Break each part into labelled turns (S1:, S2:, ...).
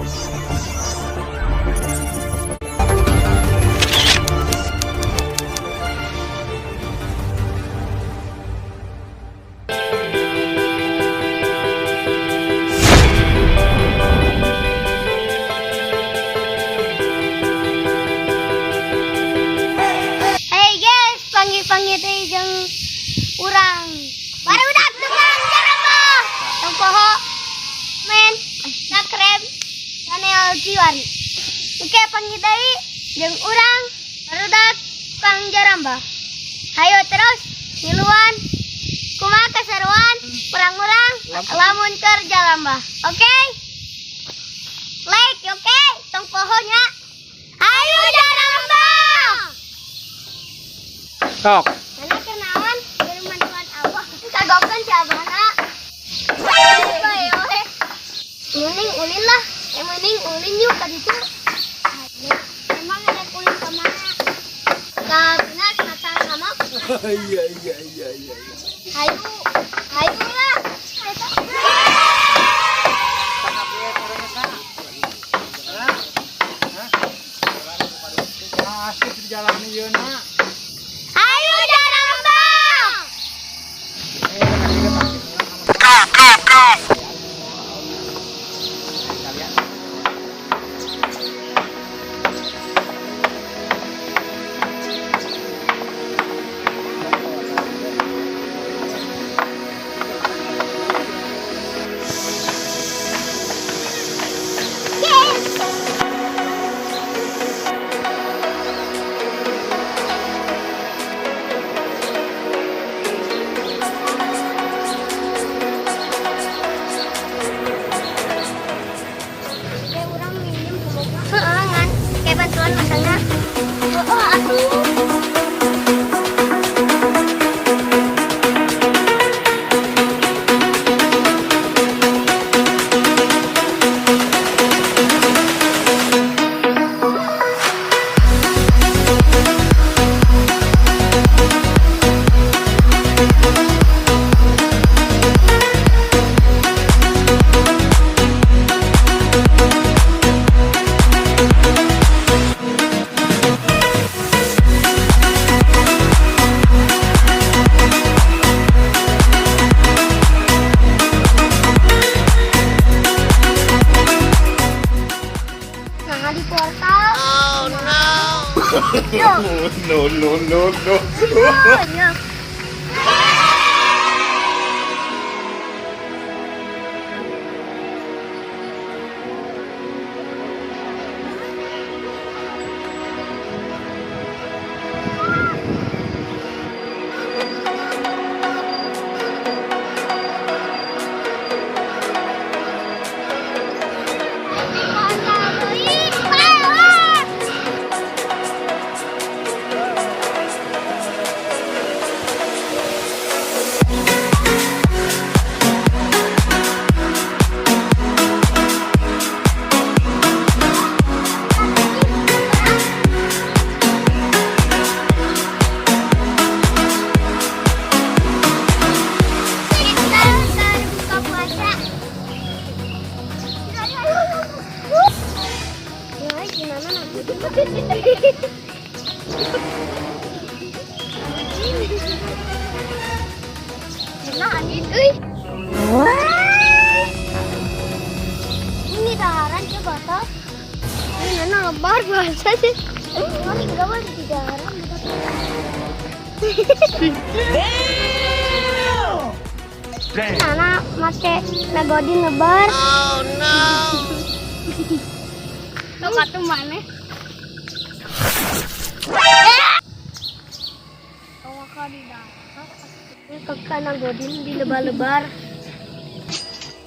S1: Hey guys, panggih-panggih teh jeung urang. Barudak tukang jarambah. Tong poho men, subscribe channel Ciwari. Oke, panggih deui jeung urang barudak tukang jarambah. Hayo terus ngiluan kumaha keseruan urang-urang lamun keur jarambah. Oke? Like, oke? Tong poho nya. Hayu jarambah.
S2: Sok.
S1: Mana kenaon keur mantuan abah. Kagokeun si abahna. Bae we. Mending ulin lah. Yang mending ulin yuk ka ditu. Emang ada ulin ka mana? Ka Pinas matang sama.
S3: Iya.
S1: Hayu. Hayu lah. Hayu.
S2: Asik di jalan ieu na.
S1: Hayu jarambah. Yes. Kayak urang minjem kumaha? Heeh, ngan. Kayak bantuan masana. Heeh, atuh. Nah, di portal. Oh no.
S3: No, no, no, no.
S1: Oh, iya. Di portal deui. Ah! Kita ntar buka puasa. Ya, gimana nanti? Nah, ini euy. Ini daharan coba toh. Ini mana lebar bahasa sih. Ini berapa di daharan? Nana make nagodin lebar. Oh no. Tuh atuh mana? Oh, di dahar. Ini kakak nagodin di lebar-lebar.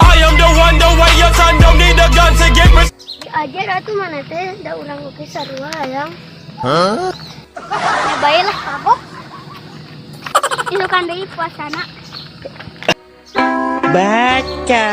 S4: I am the one, the way your son don't need a gun to get
S1: Diajar atuh mana teh da urang oge sarua hayang.
S3: Huh?
S1: Ya bae lah kapok. Isukan deui puasana.
S5: Baca.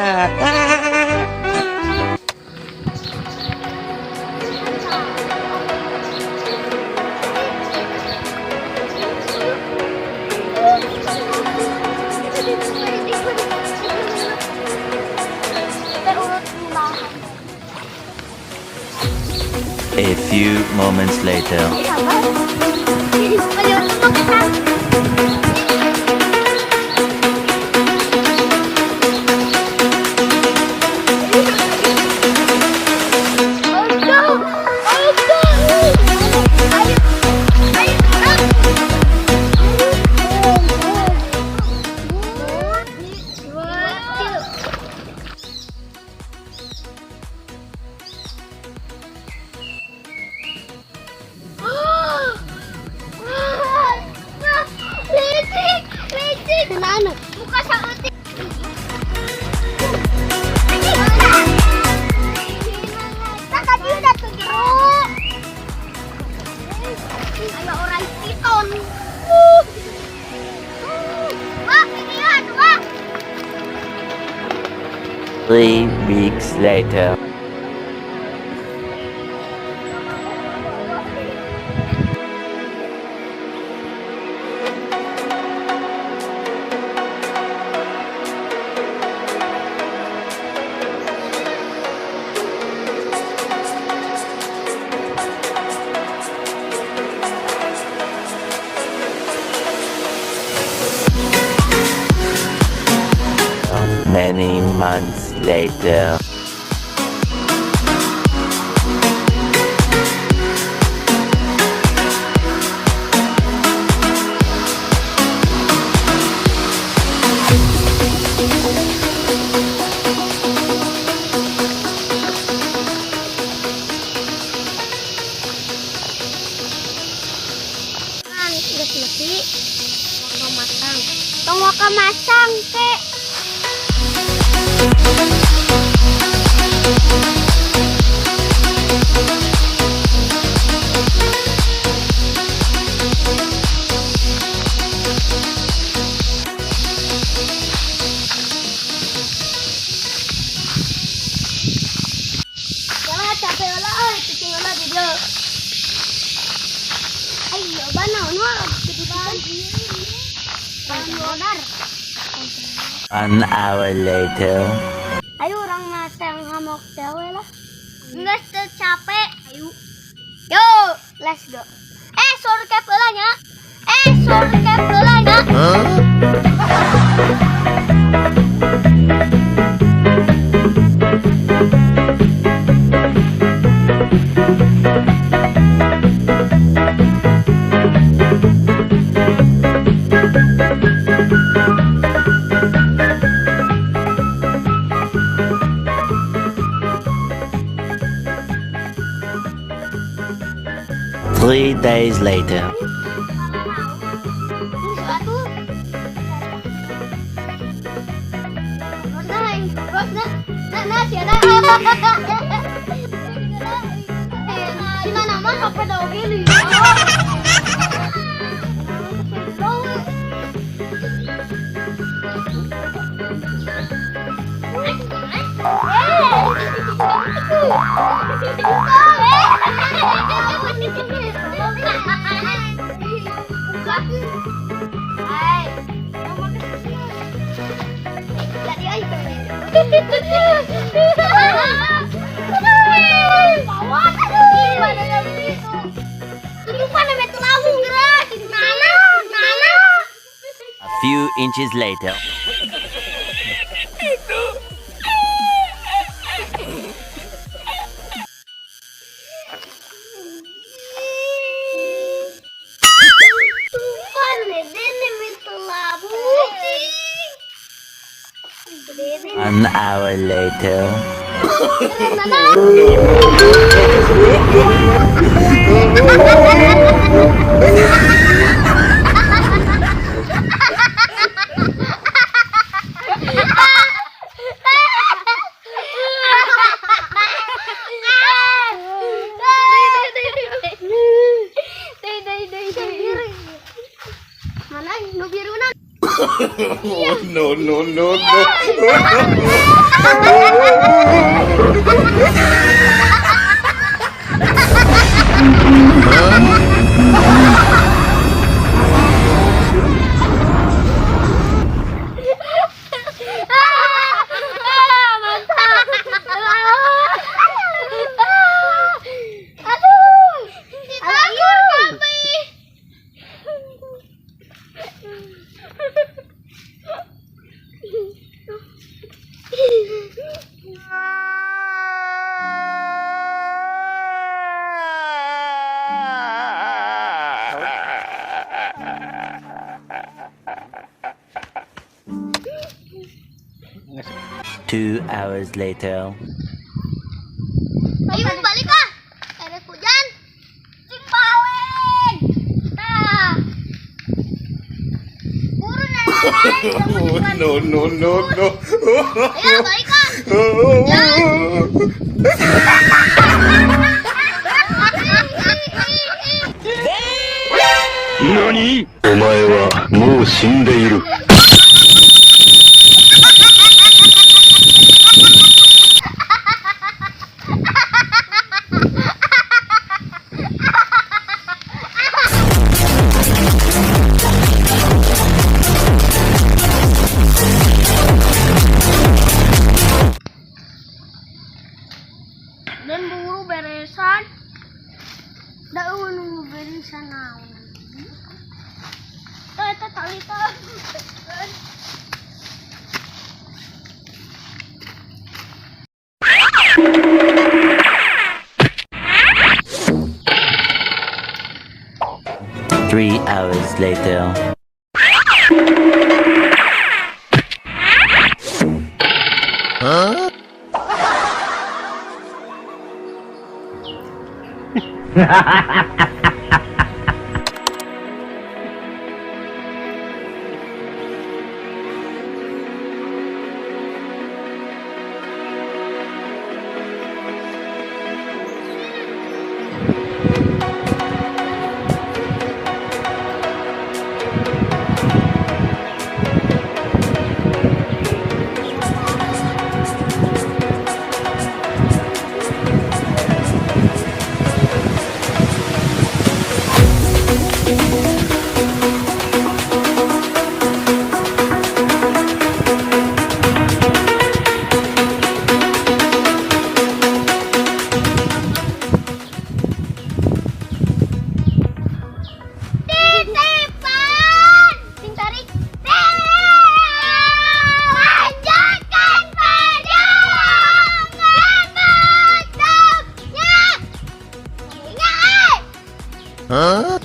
S1: Teh urut bahan.
S5: A few moments later.
S1: Licik, licik. Nano? Buka sa utik. Saka dia dah tuh jeruk. Ayo orang piton. Wah, ini wah.
S5: 3 weeks later. Many months later.
S1: Kan geus mesti waka masang. Tong waka masang ke. Wala capek wala euy, cicing wala di dieu. Ayo, bana nu Ban.
S5: 1 hour later.
S1: Ayo orang masang hamok teh we lah. Geus teu capek. Ayo. Yo, let's go. Eh, sore cap heula nya. Eh, sore cap heula nya.
S5: Three days later. A few inches later. One hour later.
S1: Mana nu biruna?
S3: No, no, no, no.
S1: Mantap. Aduh.
S5: 2 hours later.
S1: Ayo balik ah. Erek hujan. Cing balik. Tah. Buru
S3: Oh, no, no, no, no.
S1: Ayo balik ah.
S3: 何お前はもう死んでいる。
S1: Dan buru beresan. Da nunggu beresan naon. Tah eta tali tah.
S5: 3 hours later.
S1: Titipan. Sing tarik. Lanjutkan perjuangan bentuknya. Ingat.